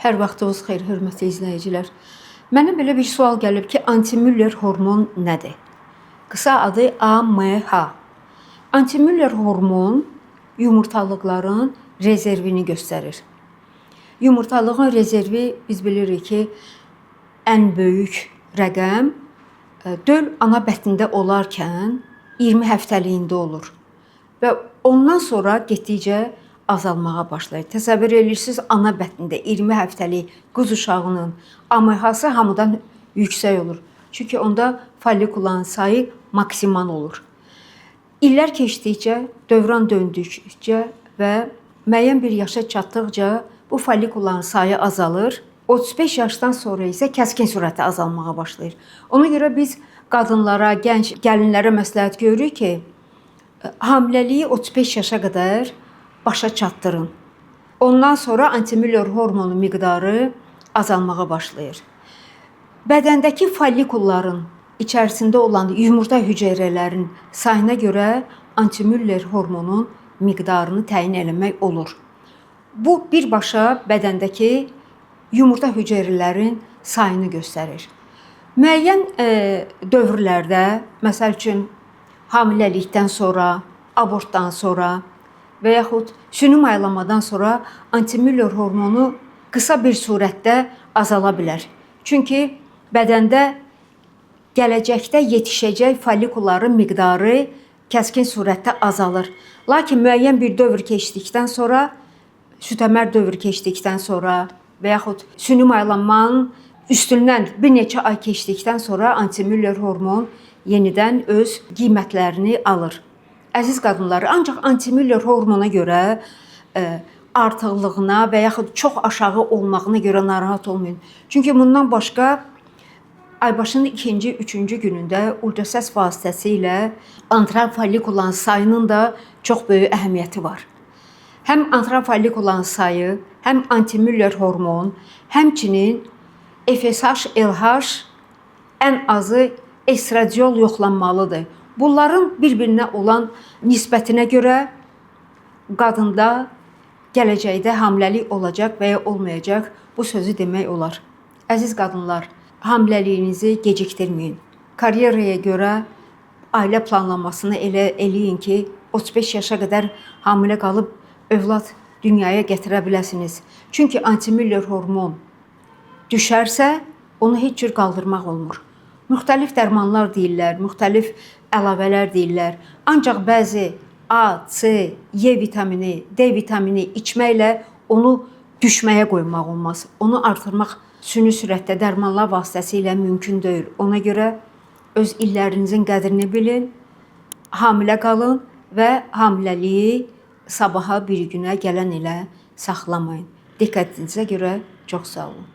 Hər vaxtınız xeyir, hörmətli izləyicilər. Mənə belə bir sual gəlib ki, anti-Müller hormon nədir? Qısa adı AMH. Anti-Müller hormon yumurtalıqların rezervini göstərir. Yumurtalığın rezervi biz bilirik ki, ən böyük rəqəm döl ana bətnində olarkən 20 həftəliyində olur. Və ondan sonra getdikcə azalmağa başlayır. Təsəvvür edirsiniz, ana bətnində 20 həftəlik qız uşağının AMH-sı hamıdan yüksək olur. Çünki onda follikuların sayı maksimal olur. İllər keçdikcə, dövran döndükcə və müəyyən bir yaşa çatdıqca bu follikuların sayı azalır. 35 yaşdan sonra isə kəskin sürətdə azalmağa başlayır. Ona görə biz qadınlara, gənc gəlinlərə məsləhət görürük ki, hamiləliyi 35 yaşa qədər başa çatdırın. Ondan sonra anti-Müller hormonu miqdarı azalmağa başlayır. Bədəndəki follikulların içərisində olan yumurta hüceyrələrinin sayına görə anti-Müller hormonun miqdarını təyin eləmək olur. Bu birbaşa bədəndəki yumurta hüceyrələrinin sayını göstərir. Müəyyən dövrlərdə, məsəl üçün hamiləlikdən sonra, abortdan sonra və yaxud süni maylamadan sonra anti-Müller hormonu qısa bir surətdə azala bilər. Çünki bədəndə gələcəkdə yetişəcək follikulların miqdarı kəskin surətdə azalır. Lakin müəyyən bir dövr keçdikdən sonra, südəmər dövr keçdikdən sonra və yaxud süni maylanmanın üstündən bir neçə ay keçdikdən sonra anti-Müller hormon yenidən öz qiymətlərini alır. Əziz qadınlar, ancaq anti-Müller hormona görə artıqlığına və yaxud çox aşağı olmağına görə narahat olmayın. Çünki bundan başqa aybaşının ikinci, üçüncü günündə ultrasəs vasitəsilə antral follikuların sayının da çox böyük əhəmiyyəti var. Həm antral follikuların sayı, həm anti-Müller hormon, həmçinin FSH, LH, ən azı estradiol yoxlanmalıdır. Bunların bir-birinə olan nisbətinə görə qadında gələcəkdə hamiləlik olacaq və ya olmayacaq bu sözü demək olar. Əziz qadınlar, hamiləliyinizi gecikdirməyin. Karyeraya görə ailə planlamasını elə eləyin ki, 35 yaşa qədər hamilə qalıb övlad dünyaya gətirə biləsiniz. Çünki anti-Müller hormon düşərsə, onu heç cür qaldırmaq olmur. Müxtəlif dərmanlar deyirlər, müxtəlif əlavələr deyirlər. Ancaq bəzi A, C, E vitamini, D vitamini içməklə onu düşməyə qoymaq olmaz. Onu artırmaq süni sürətdə dərmanlar vasitəsilə mümkün deyil. Ona görə öz illərinizin qədrini bilin, hamilə qalın və hamiləliyi sabaha bir günə gələn ilə saxlamayın. Diqqətinizə görə çox sağ olun.